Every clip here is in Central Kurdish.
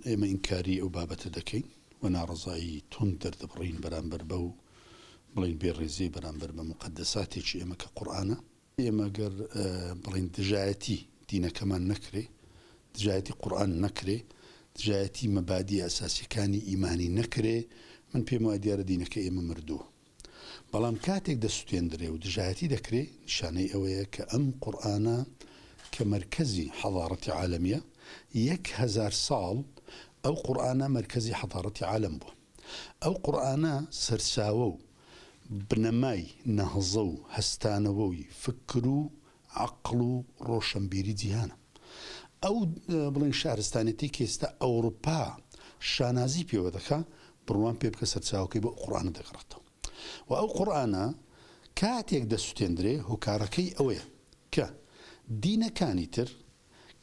ئێمە ئینکاری ئەو بابەتە دەکەین و ناڕەزایی توند دەردەبڕین بەرامبەر بەو بڵێین بێڕێزیەی بەرامبەر بە موقەدەساتێکی ئێمە کە قورئانە. ئێمە گەر بڵێین دژایەتی دینەکەمان نەکرێ، دژایەتی قورئان نەکرێ، دژایەتی مەبادیە ئەساسیەکانی ئیمانی نەکرێ، من پێم وایە دیارە دینەکەی ئێمە مردووە. بەڵام کاتێک دەسوتێندرێ و دژایەتی دەکرێ، نیشانەی ئەوەیە کە ئەم قورئانە کە مەرکەزی حەزاڕەتی عالەمیە، 1000 ساڵ ئەو قورئانە مەرکەزی حەزاڕەتی عالەم بووە. ئەو قورئانە سەرچاوە و بنەمای نەهزە و هەستانەوەوی فکر و عەقڵ و ڕۆشەنبیری جیهانە. ئەو بڵێین شارستانێتەی کە ئێستا ئەوڕوپا شانازی پێوە دەکا، بڕوام پێ بکە سەرچاوەکەی بۆ ئەو قورئانە دەگەڕێتەوە. و ئەو قورئانە کاتێک دەسوتێندرێ هۆکارەکەی ئەوەیە کە دینەکانی تر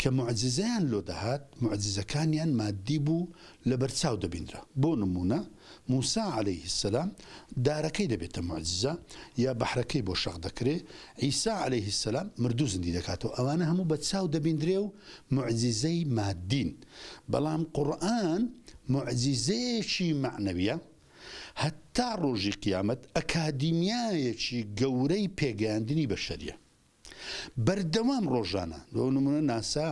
کە موعجیزەیان لۆ دەهات، موعجیزەکانیان ماددی بوو لەبەرچاو دەبینرا، بۆ نموونە موسا علیه السلام دارەکەی دەبێتە موعجیزە یا بەحرەکەی بۆ شەق دەکرێ، عیسا علیه السلام مردوو زیندی دەکاتەوە، ئەوانە هەموو بە چاو دەبیندرێ و موعجیزەی ماددین، بەڵام قورئان موعجیزەیەکی مەعنەویە هەتا ڕۆژی قیامەت ئەکادیمیایەکی گەورەی پێگەیاندنی بەشەریە. بەردەوام ڕۆژانە، بۆ نموونە ناسا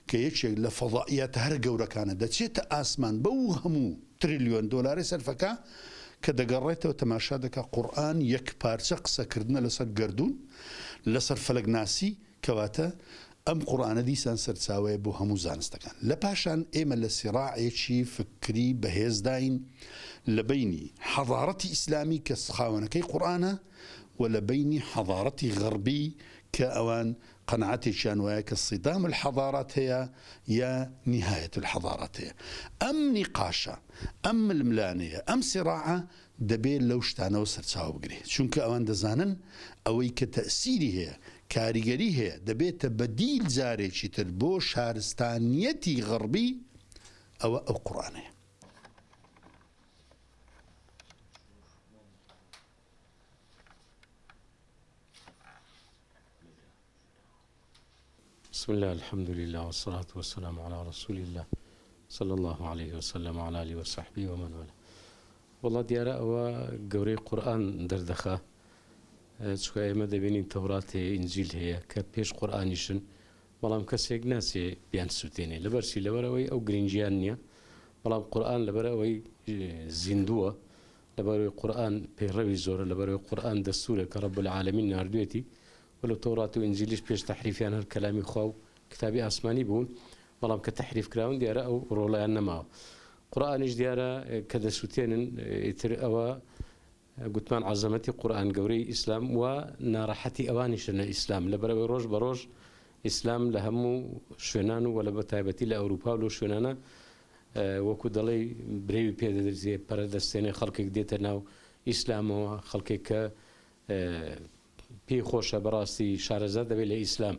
کە یەکێک لە فەزائیاتە هەرە گەورەکانە دەچێتە ئاسمان بەو هەموو تریلیۆن دۆلارەی سەرفەکا کە دەگەڕێتەوە تەماشا دەکا قورئان یەکپارچە قسەکردنە لەسەر گەردوون لەسەر فەلەکناسی کەواتە ئەم قورئانە دیسان سەرچاوەیە بۆ هەموو زانستەکان لە پاشان ئێمە لە سیڕاعێکی فکری بەهێزداین لە بەینی حەزارەتی ئیسلامی کە خاوەنەکەی قورئانە و لە بەینی حەزارەتی غەڕبی کە ئەوان قەناعەتێکیان وایە کە صدام الحضارات هەیە یا نهایە الحضارات هەیە. ئەم نیقاشە، ئەم ململانێیە، ئەم صراعە دەبێ لەو شتانەوە سەرچاوە بگرێ. چونکە ئەوان دەزانن ئەوەی کە تەئسیری هەیە، کاریگەری هەیە، دەبێتە بەدیل جارێکی تر بۆ شارستانیەتی غەڕبی، ئەوە ئەو قورئانەیە. بسم اللە الحمد للە والصلاة والسلام علی رسول اللە صلی اللە علیه وسلم وعلی آله وصحبه ومن والاه وەڵا دیارە ئەوە گەورەی قورئان دەردەخا چونکە ئێمە دەبینین تەورات هەیە ئینجیل هەیە کە پێش قورئانیشن بەڵام کەسێک ناچێ بیان سووتێنێ لەبەرچی لەبەرئەوەی ئەو گرنگیان نییە بەڵام قورئان لەبەرئەوەی زیندووە لەبەرئەوەی قورئان پەیڕەوی زۆرە، لەبەرئەوەی قورئان دەستوورە کە رب العالمین ناردوێتی، وەلو تەورات و ئینجیلیش پێش تەحریفیان هەر کەلامی خوا و کتابی ئاسمانی بوون، بەڵام کە تەحریف کراون دیارە ئەو ڕۆڵەیان نەماوە. قورئانیش دیارە کە دەسوتێنن ئیتر ئەوە گوتمان عەزەمەتی قورئان گەورەی ئیسلام و ناڕەحەتی ئەوانیشە لە ئیسلام، لەبەرئەوەی ڕۆژ بە ڕۆژ ئیسلام لە هەموو شوێنان و وە بەتایبەتی لە ئەوروپا و لەو شوێنانە وەکو دەڵێی برەوی پێ دەدرێ پەرە دەستێنێ خەڵکێک دێتە ناو ئیسلامەوە خەڵکێک کە پێی خۆشە بەڕاستی شارەزا دەبێت لە ئیسلام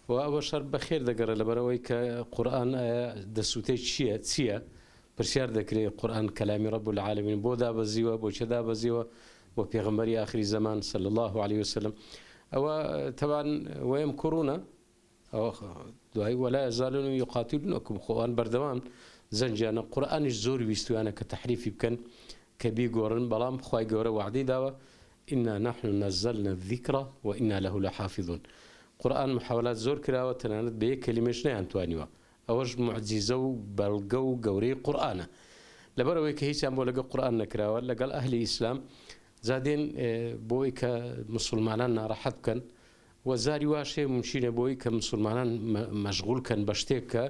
و ئەوە شەر بەخێر دەگەڕێ لەبەرەوەی کە قورئان دەسووتێ چییە چییە پرسیار دەکرێت قورئان کەلامی رب العالمین بۆ دابەزیوە بۆ چێ دابەزیوە بۆ پێغەمبەری ئاخری زەمان صلی الله علیه وسلم ئەوە تەبان وەیەم کوڕونە ئەوە دوایی ولا یزالون یقاتلونکم خۆ ئەوان بەردەوام جەنگیانە قورئانیش زۆر ویستویانە کە تەحریفی بکەن کە بیگۆڕن بەڵام خوای گەورە وەعدەی داوە انا نحن نزلنا الذکر وانا له لحافظون قورئان محاولات زۆر کراوە تەنانەت بە یەک کەلیمەش نەیانتوانیوە ئەوەش موعجیزە و بەڵگە و گەورەی قورئانە لەبەر ئەوەی کە هیچیان بۆ لەگەڵ قورئان نەکراوە لەگەڵ ئەهلی ئیسلام جا دێن بۆی کە مسوڵمانان ناڕەحەت بکەن وە جاری واش هەیە مومکینە بۆی کە مسوڵمانان مەشغوڵ کەن بە شتێک کە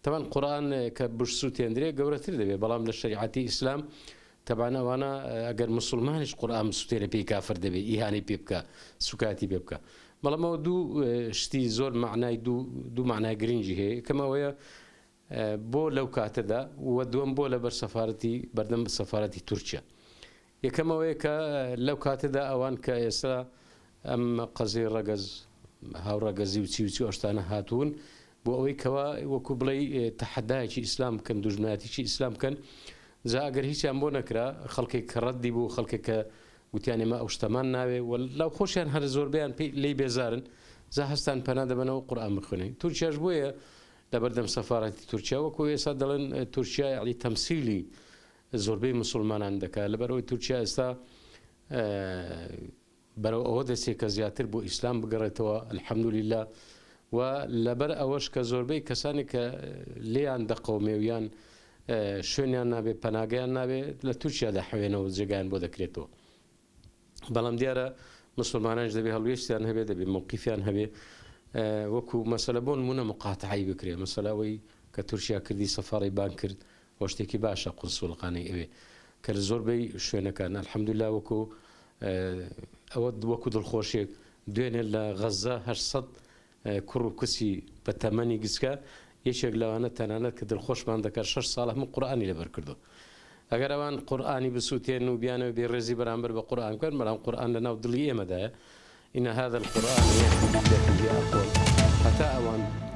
تەبعەن قورئان کە بشسوتێندرێ گەورەتر دەبێ بەڵام لە شەریعەتی ئیسلام تەبعەن ئەوانە ئەگەر مسوڵمانیش قورئان بسوتێنێ پێی کافر دەبێ ئیهانەی پێ بکا سوکایەتی پێ بکا بەڵام ئەوە دوو شتی زۆر مەعنای دوو دوو مەعنای گرنگی هەیە یەکەم ئەوەیە بۆ لەو کاتەدا و دووەم بۆ لەبەر سەفارەتی بەردەم سەفارەتی تورکیا یەکەم ئەوەیە کە لەو کاتەدا ئەوان کە ئێستا ئەم قەزیەی ڕەگەز هاوڕەگەزی و چی و چی ئەو شتانە هاتوون بۆ ئەوەی کەوا وەکو بڵێی تەحەدایەکی ئیسلام بکەن دوژمنایەتیی ئیسلام بکەن جا ئەگەر هیچیان بۆ نەکرا خەڵکێک کە ڕەدی بوو خەڵکێک کە گوتیان ئێمە ئەو شتەمان ناوێ و لەو خۆشیان هەر زۆربەیان پێی لێی بێزارن جا هەستان پەنا دەبەنەوە قورئان بخوێنن تورکیاش بۆیە. لەبەردەم سەفارەتی تورکیا وەکو ئێستا دەڵێن تورکیا یەعنی تەمسیلی زۆربەی مسوڵمانان دەکات لەبەرئەوەی تورکیا ئێستا بەرەو ئەوە دەچێت کە زیاتر بۆ ئیسلام بگەڕێتەوە الحمدللە و لەبەر ئەوەش کە زۆربەی کەسانی کە لێیان دەقەومێ و یان شوێنیان نابێ پەناگەیان نابێ لە تورکیا دەحەوێنەوە جێگایان بۆ دەکرێتەوە بەڵام دیارە مسلمانانش دەبێ هەڵوێستیان هەبێ دەبێ موقیفیان هەبێ وەکو مەسەلە بۆ نمونە مقاتعی بکرێ مەسەلە ئەوەی کە تورکیا کردی سەفاڕی بانگ کرد ئەوە شتێکی باشە قونسوڵخانەی ئەوێ کە لە زۆربەی شوێنەکان الحمدللە وەکو ئەوە وەکو دڵخۆشیەک دوێنێ لە غەزە 800 کوڕ و کچی بە تەمەنی گچکە یەکێک لەوانە تەنانەت کە دڵخۆشمان دەکات شەش ساڵ هەموو قورئانی لەبەر کردووە ئەگەر ئەوان قورئانی بسووتێن و بیانەوێ بێڕێزی بەرامبەر بە قورئان بکەن بەڵام قورئان لەناو دڵی ئێمەدایە ان هذا القرآن يهدي للتي هي اقوم هەتا ئەوان.